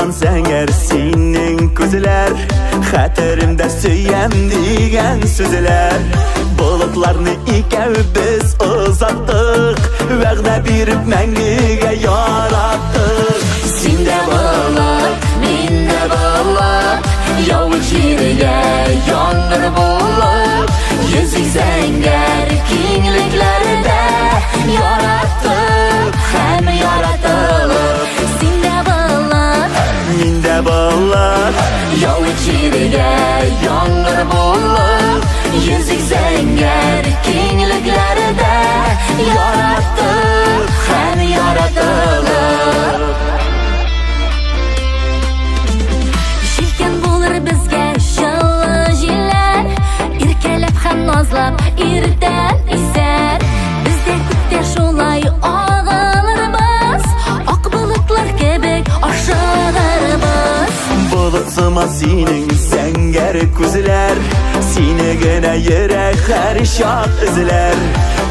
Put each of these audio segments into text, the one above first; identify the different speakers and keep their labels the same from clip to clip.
Speaker 1: сыман зәңгәр синең күзләр, хәтеремдә сөям дигән сүзләр. Болытларны икәү без озаттык, вәгъдә биреп мәңгегә яраттык.
Speaker 2: Син дә болыт, мин дә болыт, явыз җиргә яңгыр булып, йөзек зәңгәр киңлекләрдә яраттык һәм яратылып. Син дә болыт,
Speaker 1: Мин дә болыт,
Speaker 2: явыз җиргә яңгыр булып, йөзек зәңгәр киңлекләрдә яраттык һәм яратылып. Җилкән булыр безгә җылы җилләр, иркәләп һәм назлап иртән исәр. Без дә күктә шулай агылырбыз, ак болытлар кебек ашыгырбыз.
Speaker 1: Болыт сыман синең зәңгәр күзләр, сине генә йөрәк һәр чак эзләр.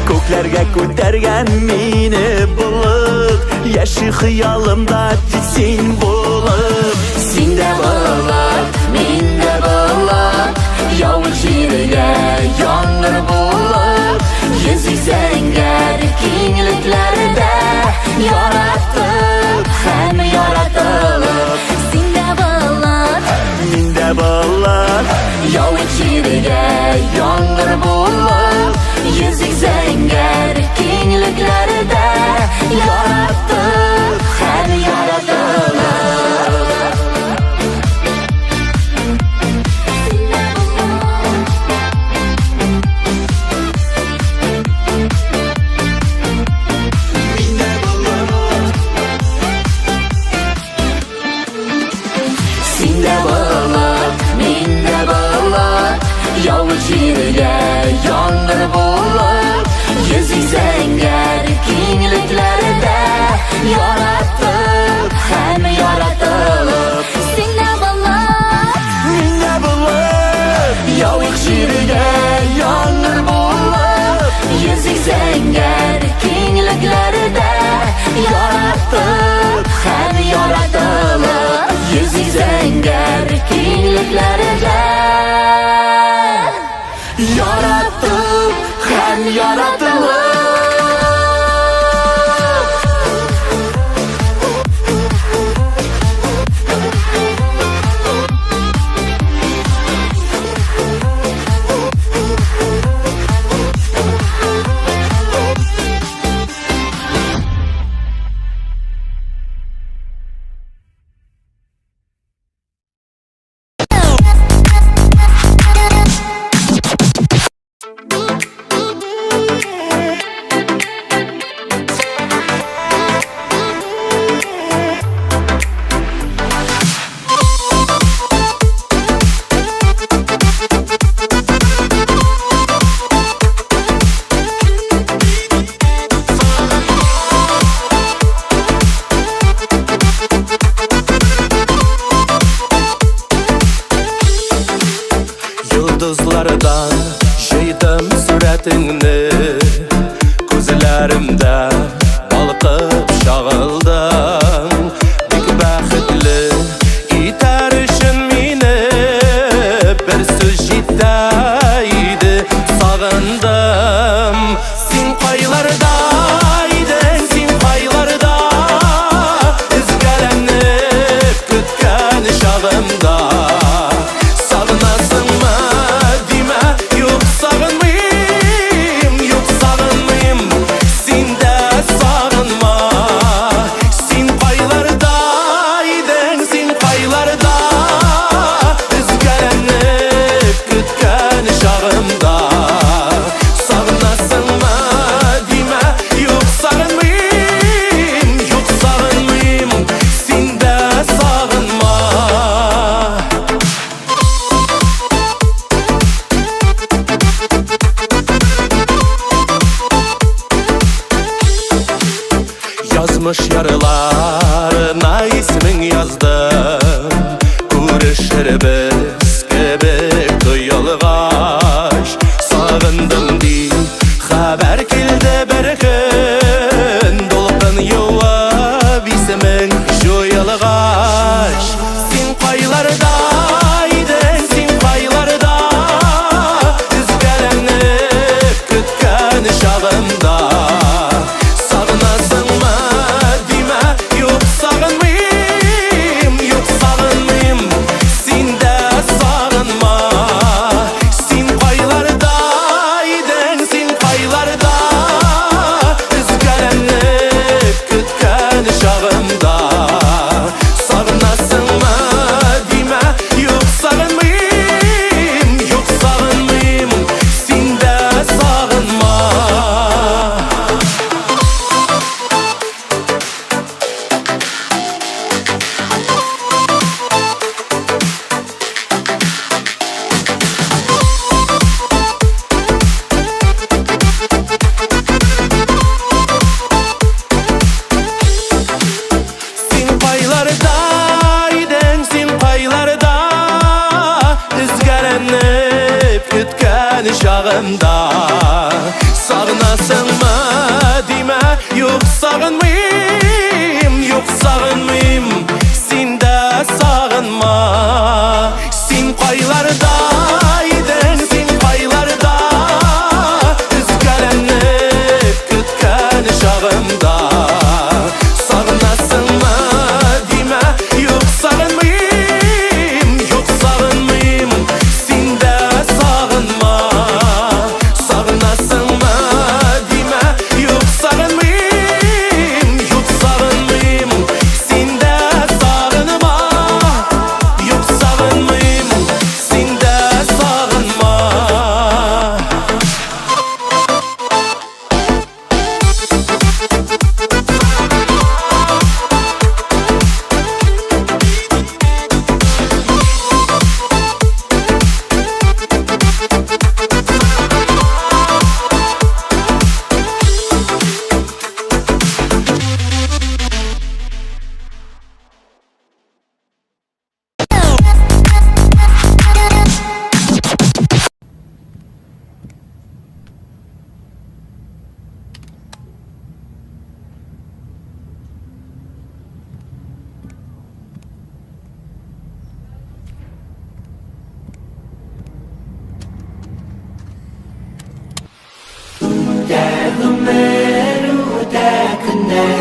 Speaker 1: Күкләргә күтәргән мине болыт, яши хыялымда тик син булып.
Speaker 2: Син дә болыт, мин дә болыт, явыз җиргә яңгыр булып, йөзек зәңгәр киңлекләрдә яраттык һәм яратылып. Син дә болыт,
Speaker 1: Мин дә болыт,
Speaker 2: явыз җиргә яңгыр булып, йөзек зәңгәр киңлекләрдә яраттык һәм яратылып.
Speaker 1: Мин дә болыт.
Speaker 2: Син дә болыт, мин дә болыт, явыз җиргә яңгыр булып, йөзек зәңгәр киңлекләрдә яраттык һәм яратылып. Син дә болыт,
Speaker 1: Мин дә болыт,
Speaker 2: явыз җиргә яңгыр булып, йөзек зәңгәр киңлекләрдә яраттык һәм яратылып. Йөзек зәңгәр киңлекләрдә
Speaker 1: яраттык һәм яратылып.
Speaker 3: Йолдызлардан җыйдым сурәтеңне, күзләремдә балкып чагылдың. Бик бәхетле итәр өчен мине бер сүз җитә иде, сагындым. Син кайларда идең, син кайларда, өзгәләнеп көткән чагымда. Сагынасыңмы димә, юк, сагынмыйм. чагымда. Сагынасыңмы димә, юк сагынмыйм, юк сагынмыйм, син дә сагынма. Син кайларда идең, син кайларда? Өзгәләнеп көткән чагымда. Сагынасыңмы димә, юк сагынмыйм, юк сагынмыйм, син дә сагынма. Сагынасыңмы димә, юк сагынмыйм, юк сагынмыйм, син дә сагынма. Юк сагынмыйм, син дә сагынма.
Speaker 1: Үтә гомер, үтә көннәр,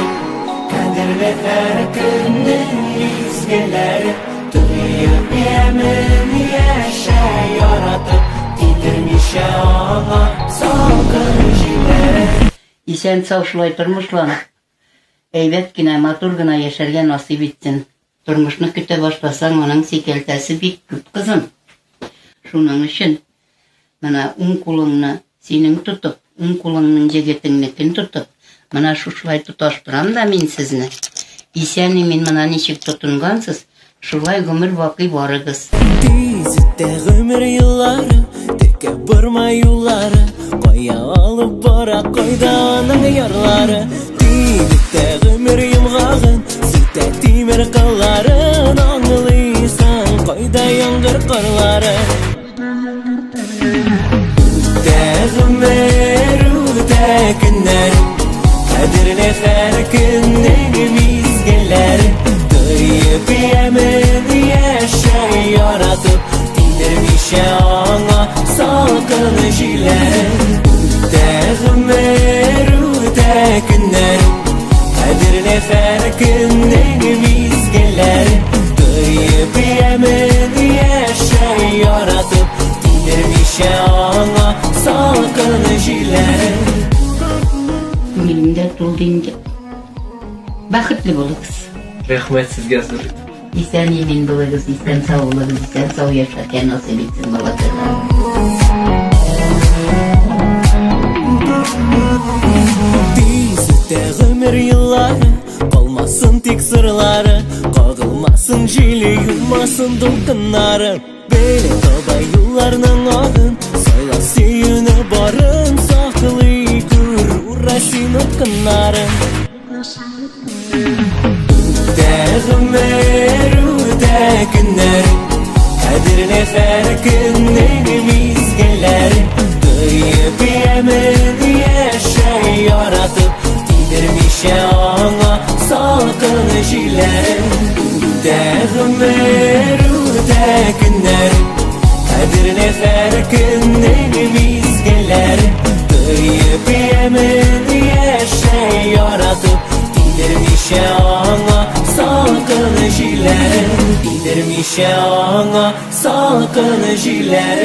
Speaker 1: Кадерле һәр көннең мизгелләре. Тоеп ямен яшә яратып, Тидермичә аңа салкын җилләре.
Speaker 4: Исән-сау шулай тормышланып, әйбәт кенә, матур гына яшәргә насыйп итсен. Тормышны көтә башласаң, аның сикәлтәсе бик күп, кызым. Шуның өчен менә уң кулыңны синең тотып, уң кулыңның егетеңнекен тотып, менә шушылай тоташтырам да мин сезне. Исән-имин менә ничек тотынгансыз, шулай гомер бакый барыгыз.
Speaker 1: Тиз үтә гомер еллары, текә барма юллары, кая алып бара, кайда аның ярлары. Тиз үтә гомер йомгагын, сүтә тимер кылларын, аңлыйсың, кайда яңгыр карлары. Үтә гомер, үтә көннәр, кадерле һәр көннең мизгелләре. Тоеп ямен яшә яратып, тидермичә аңа салкын җилләр. Үтә гомер, үтә көннәр, кадерле һәр көннең мизгелләре. Тоеп ямен яшә яратып, тидермичә аңа салкын җилләр.
Speaker 4: Күңелем дә тулды инде. Бәхетле булыгыз.
Speaker 5: Рәхмәт сезгә зур.
Speaker 4: Исән-имин булыгыз, исән-сау булыгыз, исән-сау яшәргә насыйп итсен балакайлар.
Speaker 1: Тиз үтә гомер еллары, калмасын тик сырлары, кагылмасын җиле, юмасын дулкыннары. Белә таба юлларның агын, сайла сөюне барын, саклый күр, ура син упкыннарын. Үтә гомер, үтә көннәр, кадерле һәр көннең мизгелләре. Тоеп ямен яшә яратып, тидермичә аңа салкын җилләр. Үтә гомер, үтә көннәр, кадерле һәр көннең мизгелләре. Тоеп ямен яшә яратып, тидермичә аңа салкын җилләр. Тидермичә аңа салкын җилләр.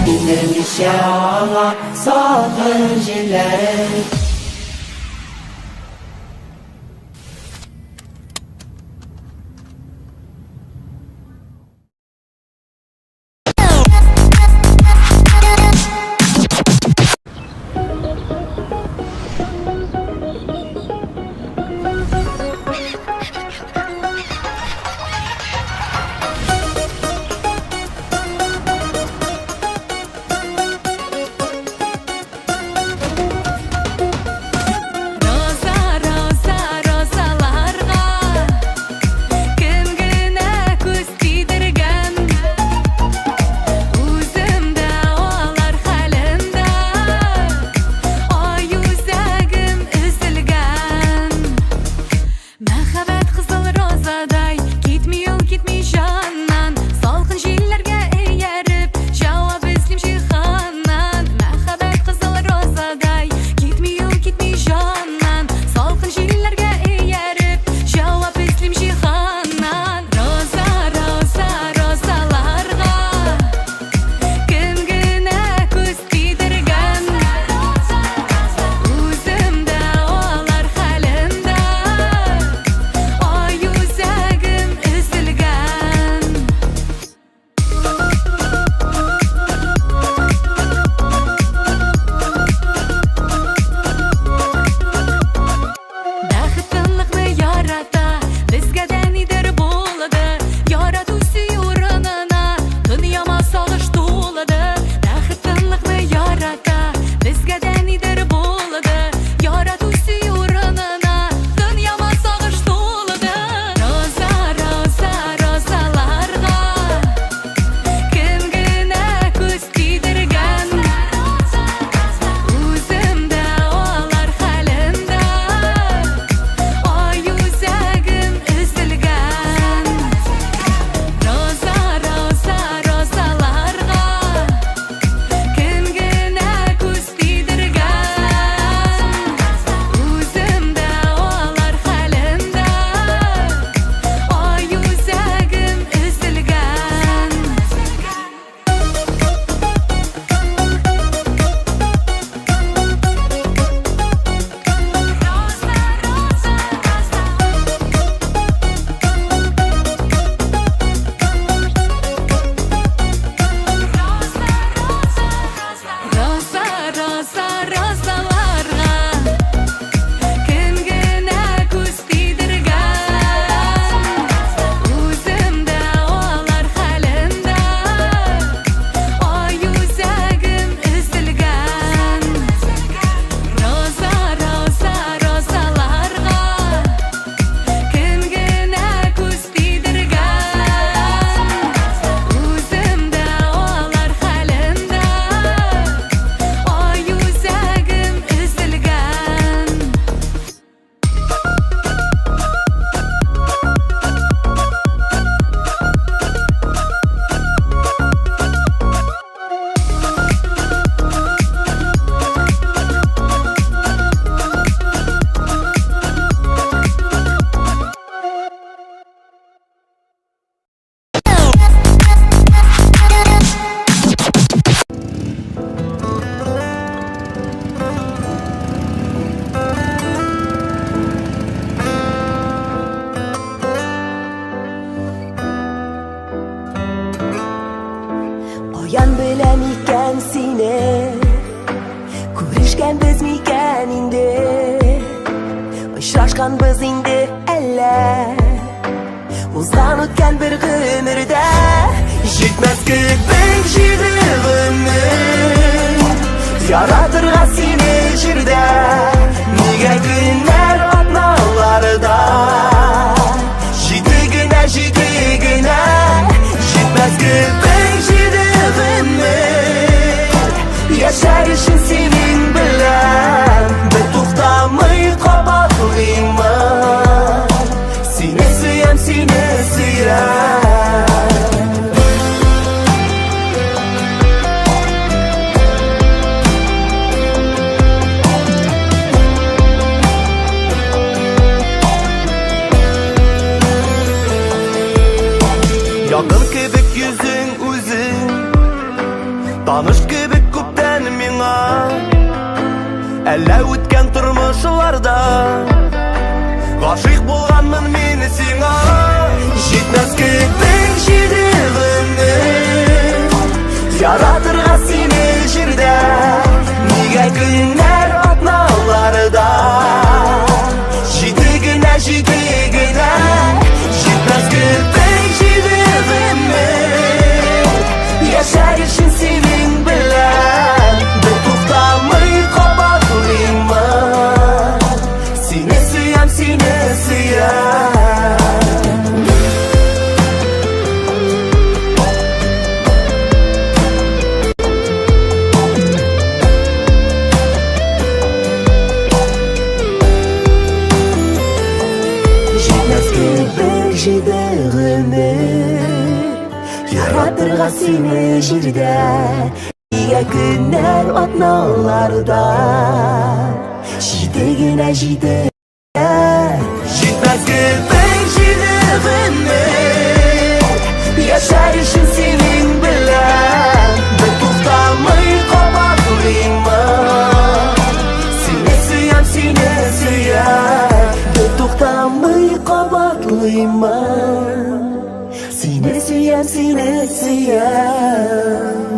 Speaker 1: Тидермичә аңа салкын җилләр. Узган үткән бер гомердә Җитмәс кебек җиде гомер Яратырга сине җирдә Нигә көннәр атналарда Җиде генә, җиде генә Җитмәс кебек җиде гомер Яшәр өчен синең белән Бертуктамый кабатлыймын Сине сөям, сине сөям.
Speaker 3: Якын кебек йөзең үзең, Таныш кебек күптән миңа. Әллә үткән тормышларда Гашыйк булганмын мин сиңа.
Speaker 1: Җитмәс кебек җиде гомер Яратырга сине җирдә Нигә көннәр атналарда Җиде генә, җиде генә Җитмәс кебек җиде гомер Яшәр өчен синең белән Бертуктамый кабатлыймын Сине сөям, сине сөям. Җитмәс кебек җиде гомер Яратырга сине җирдә Нигә көннәр атналарда Җиде генә, җиде.
Speaker 3: Җитмәс кебек җиде гомер
Speaker 1: Яшәр өчен синең белән Бертуктамый кабатлыймын Сине сөям, сине сөям. Бертуктамый кабатлыймын Сине сөям, сине сөям.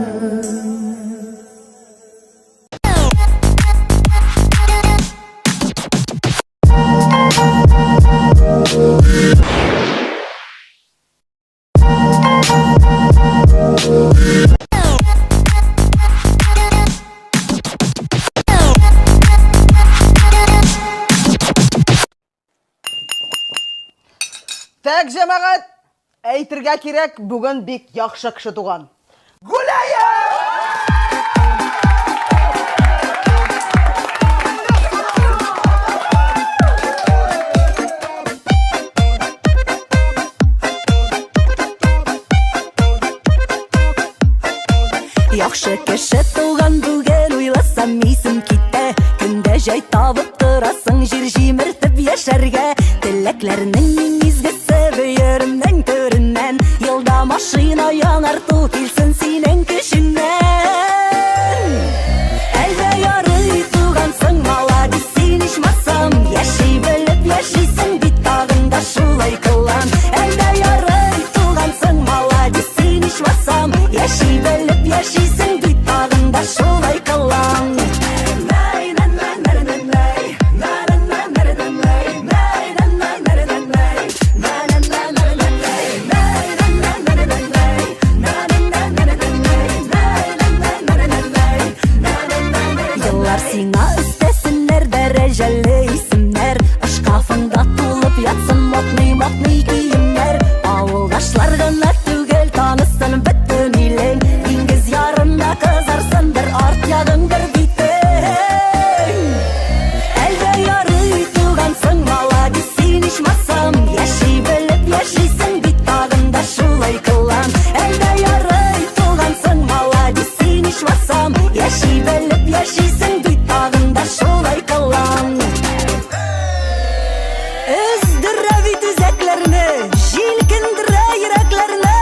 Speaker 6: Так, җәмәгать, әйтергә кирәк, бүген бик яхшы кеше туган. Гүләя!
Speaker 2: Яхшы кеше туган бүген, уйласам исем китә. Көндә җай табып торасың җир җимертеп яшәргә. Теләкләрнең иң изгесе бөеремнең түреннән. Елда машина яңарту килсен синең көчеңнән. Әлдә ярый тугансың, маладис син ичмасам. Яши белеп яшисең бит, тагын да шулай кылан. Әлдә ярый тугансың, маладис син ичмасам. Яши белеп яшисең бит, тагын да шулай кылан. Еллар сиңа өстәсеннәр дәрәҗәле исемнәр. Шкафыңда тулып ятсын модный-модный киемнәр. Авылдашлар гына түгел, танысын бөтен илең. Диңгез ярында кызарсын бер арт ягың, бер битең. Әлдә ярый тугансың, маладис син ичмасам. Яши белеп яшисең бит, тагын да шулай кылан. Әлдә ярый тугансың, маладис син ичмасам. Яши белеп яшисең бит, тагын да шулай кылан. Өздерә бит үзәкләрне, җилкендерә йөрәкләрне.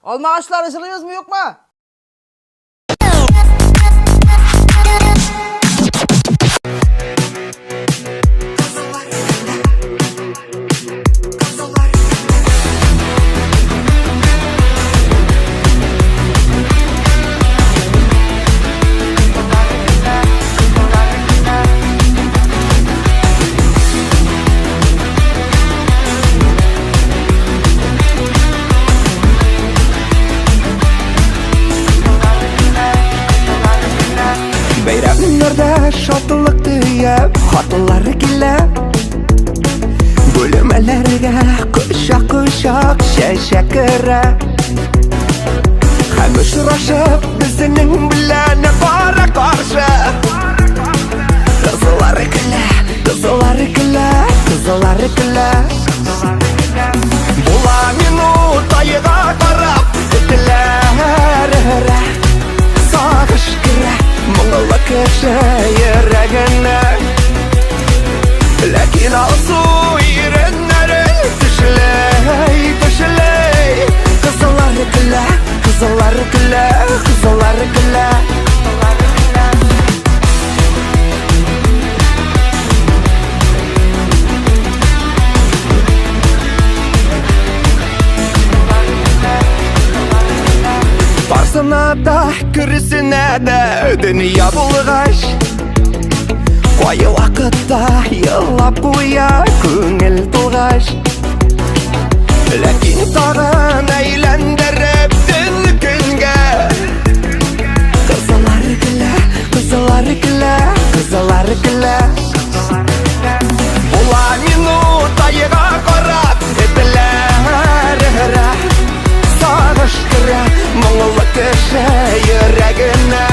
Speaker 6: Алмагачлар җырлыйбызмы, юкмы?
Speaker 1: Бәйрәмнәрдә шатлык төяп хатлар килә. Бүлмәләргә кочак-кочак чәчәк керә. Һәм очрашып безнең белән кара-каршы. Кызлар көлә, кызлар көлә, кызлар көлә. Була минут айга карап этләр өрә. Сагыш керә моңлы кеше йөрәгенә. Ләкин алсу иреннәре тешләй, тешләй. Кызлар көлә, кызлар көлә, кызлар көлә. Барсына да, көресенә дә дөнья булгач, Кай вакытта елап куя күңел тулгач. Ләкин тагын әйләндереп төн көнгә. Кызлар көлә, кызлар көлә, кызлар көлә. Була минут айга карап этләр өрә. Сагыш керә моңлы кеше йөрәгенә.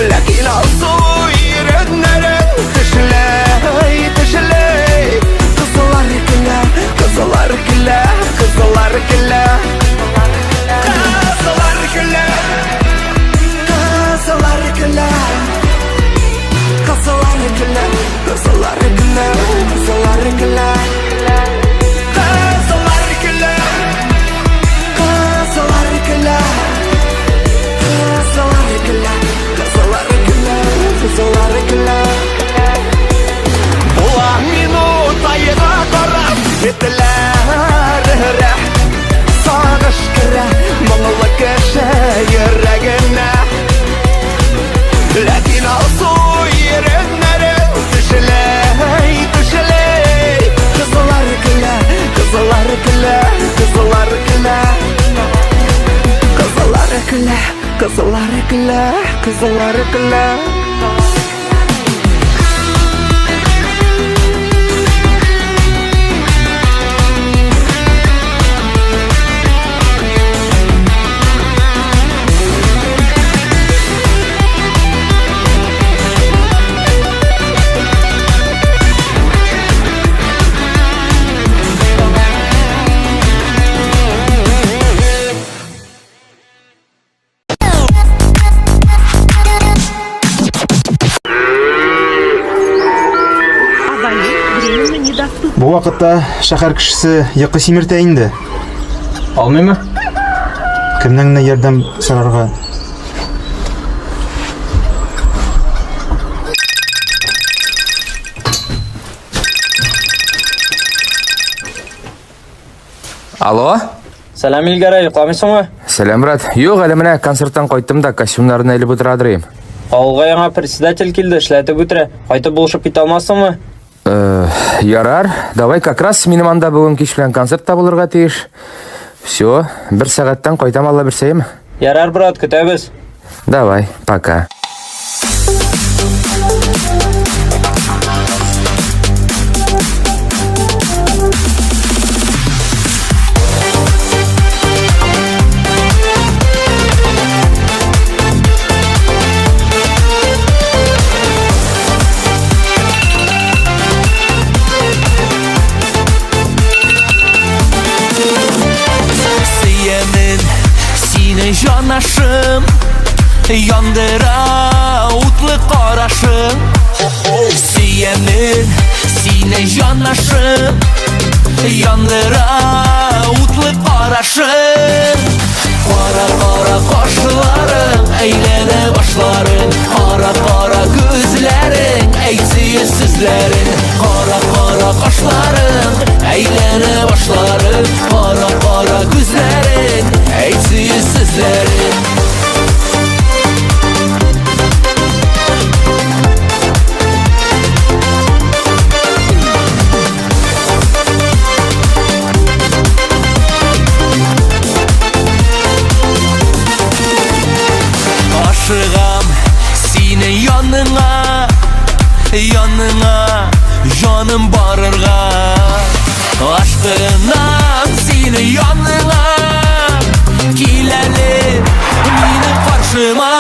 Speaker 1: Ләкин алсу иреннәрен тешләй, тешләй. Кызлар көлә, кызлар көлә, кызлар көлә. Кызлар көлә, кызлар көлә. Кызлар көлә, кызлар көлә, кызлар көлә. Кызлар көлә, кызлар көлә. Кызлар көлә, кызлар көлә, кызлар көлә. Була минут айга карап этләр өрә. Сагыш керә моңлы кеше йөрәгенә. Ләкин алсу иреннәрен тешләй, тешләй. Кызлар көлә, кызлар көлә, кызлар көлә. Кызлар көлә, кызлар көлә, кызлар көлә.
Speaker 7: Бу вакытта шәһәр кешесе йокы симертә инде.
Speaker 5: Алмыймы?
Speaker 7: Кемнән генә ярдәм сорарга?
Speaker 8: Алло?
Speaker 5: Сәлам, Илгәрәй, йокламыйсыңмы?
Speaker 8: Сәлам, брат. Юк, әле менә концерттан кайттым да костюмнарны элеп утыра дырыйм.
Speaker 5: Авылга яңа председатель килде, эшләтеп үтерә. Кайтып булышып китә алмассыңмы?
Speaker 8: Э, ярар, давай как раз минем анда бүген кич белән концерт та булырга тиеш. Все, бер сәгатьтән кайтам, Алла бирсә, яме?
Speaker 5: Ярар, брат, көтәбез.
Speaker 8: Давай, пока.
Speaker 3: Яндыра утлы карашың. Сөямен сине җанашым. Яндыра утлы карашың. Кара кара кашларың, әйләнә башларың. Кара кара күзләрең, әйт сөю сүзләрен. Кара кара кашларың, әйләнә башларың. Кара кара күзләрең, әйт сөю сүзләрен. Ашыгам сине яныңа, яныңа, җаным барырга. Ашкынам сине яныңа, кил әле минем каршыма.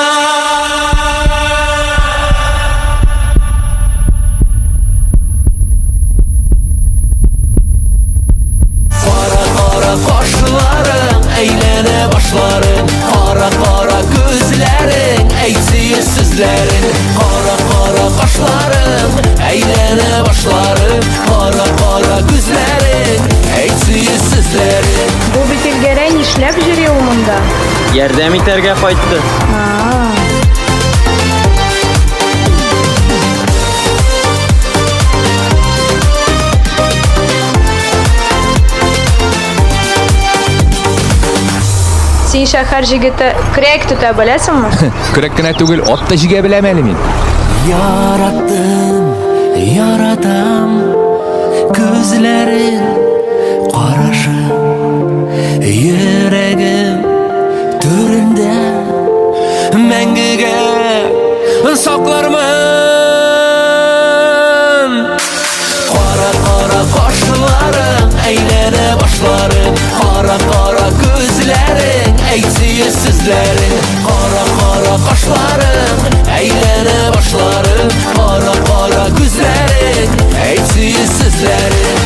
Speaker 3: Кара кара кашларың, әйләнә башларың. Кара кара күзләрең, әйт сөю сүзләрен. Кара кара кашларың, әйләнә башларың. Кара кара күзләрең, әйт сөю сүзләрен.
Speaker 9: Бу бит Илгәрәй, нишләп йөри ул монда?
Speaker 5: Ярдәм итәргә кайтты.
Speaker 9: Син шәһәр җегете, көрәк тота беләсеңме?
Speaker 8: Көрәк кенә түгел, ат та җигә беләм әле мин.
Speaker 3: Яраттым, яратам күзләрен, карашын, йөрәгем түрендә мәңгегә саклармын. Кара кара кашларың, әйләнә башларың. Кара кара күзләрең, әйт сөю сүзләрен. Кара кара кашларың, әйләнә башларың. Кара кара күзләрең, әйт сөю сүзләрен.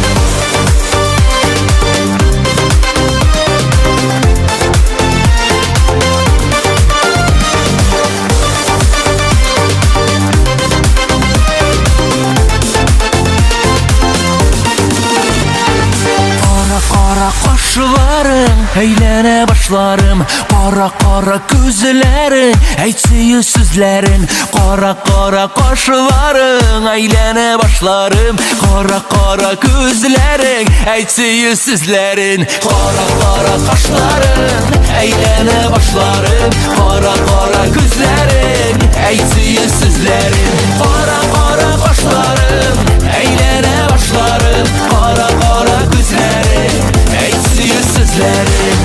Speaker 3: Кара кара кашларың, әйләнә башларым. Кара кара күзләрең, әйт сөю сүзләрен. Кара кара кашларың, әйләнә башларым. Кара кара күзләрең, әйт сөю сүзләрен. Кара кара кашларың, әйләнә башларым. Кара кара күзләрең, әйт сөю сүзләрен. Кара кара кашларың, әйләнә башларым. Кара кара күзләрең, әйт сөю сүзләрен.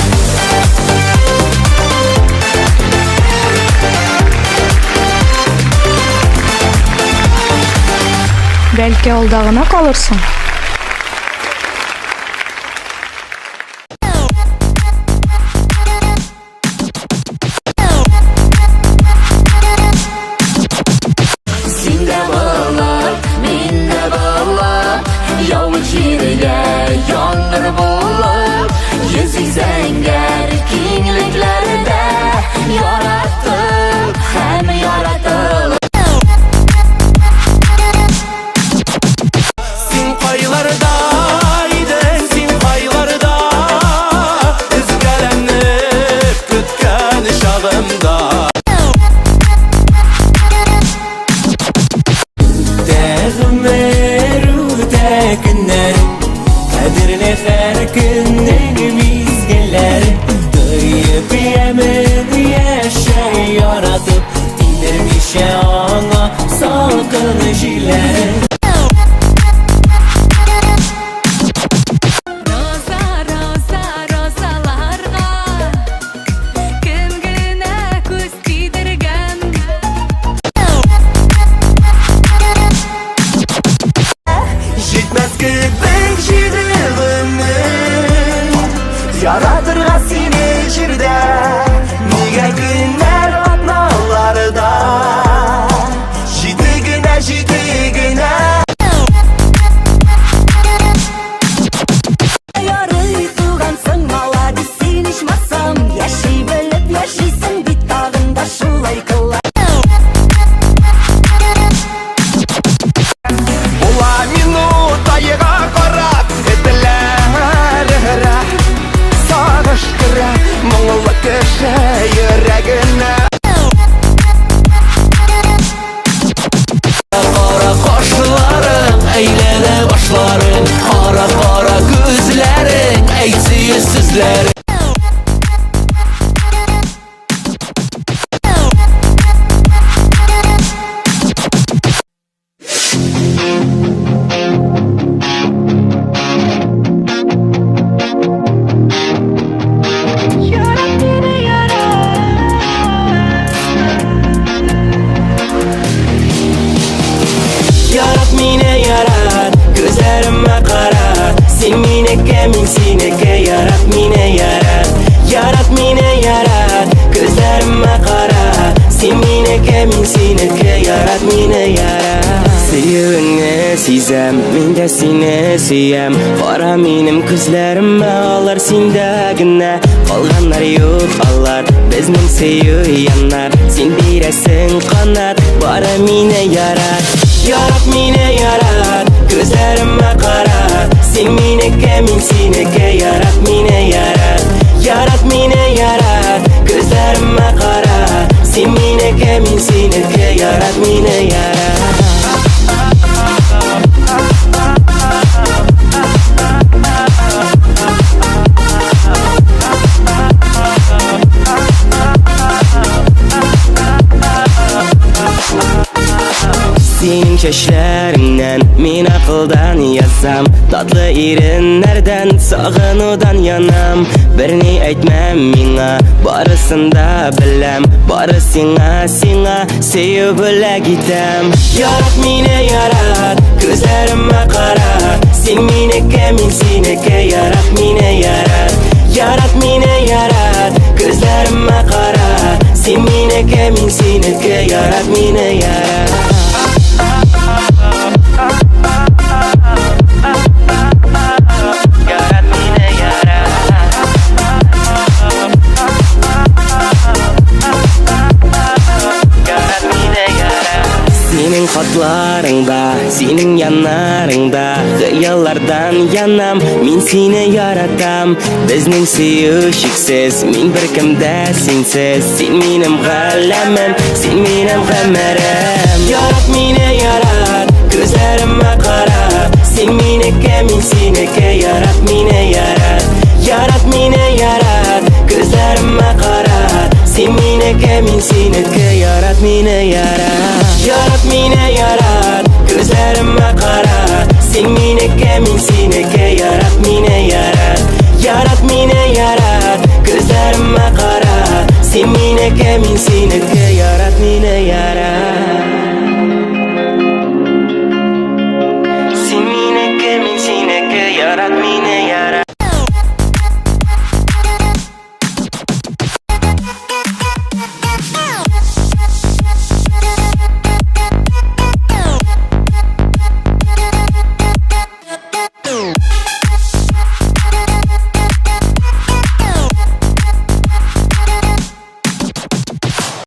Speaker 9: Бәлки алда гына калырсың?
Speaker 3: Син дә болыт, мин дә болыт, Явыз җиргә яңгыр булып, Йөзик зәңгәр киңлекләрдә Яраттым һәм яратылып. Син кайларда идең, син кайларда, Өзгәләнеп көткән чагымда. Үтә гомер, үтә көннәр, Кадерле һәр көннең мизгелләре. Тоеп ямен яшә яратып, Тидермичә аңа салкын җилләр.
Speaker 2: Роза, роза, розаларга кем генә күз тидергән?
Speaker 3: Җитмәс кебек җиде гомер Яратырга сине җирдә. Нигә көннәр атналарда Җиде генә, җиде генә?
Speaker 2: Ярый тугансың, маладис син ичмасам. Яши белеп яшисең бит тагын да шулай.
Speaker 3: Син минеке, мин синеке, ярат мине, ярат. Ярат мине, ярат, күзләремә кара. Син минеке, мин синеке, ярат мине, ярат. Сөюеңне сизәм, мин дә сине сөям. Кара минем күзләремә, алар синдә генә. Калганнар юк алар, безнең сөю янар. Син бирәсең канат, бары мине ярат. Ярат мине, ярат, күзләремә кара. Син минеке, мин синеке, ярат мине, ярат. Ярат мине, ярат, күзләремә кара. Син минеке, мин синеке, ярат мине, ярат. Синең чәчләреңнән мин акылдан язам, татлы иреннәрдән сагынудан янам. Берни әйтмәм миңа, барысын да беләм, бары сиңа, сиңа сөю бүләк итәм. Ярат мине, ярат, күзләремә кара. Син минеке, мин синеке, ярат мине, ярат. Ярат мине, ярат, күзләремә кара. Син минеке, мин синеке, ярат мине, ярат. Ярат мине, ярат. Ярат мине, ярат. Синең хатларыңда, синең яннарыңда хыяллардан янам, мин сине яратам. Безнең сөю чиксез, мин беркемдә синсез. Син минем галәмем, син минем гомерем. Ярат мине, ярат, күзләремә кара. Син минеке, мин синеке, ярат мине, ярат. Ярат мине, ярат, күзләремә кара. Син минеке, мин синеке, ярат мине, ярат. Ярат мине, ярат, күзләремә кара. Син минеке, мин синеке, ярат мине, ярат. Ярат мине, ярат, күзләремә кара. Син минеке, мин синеке, ярат мине, ярат. Син минеке, мин синеке, ярат мине, ярат.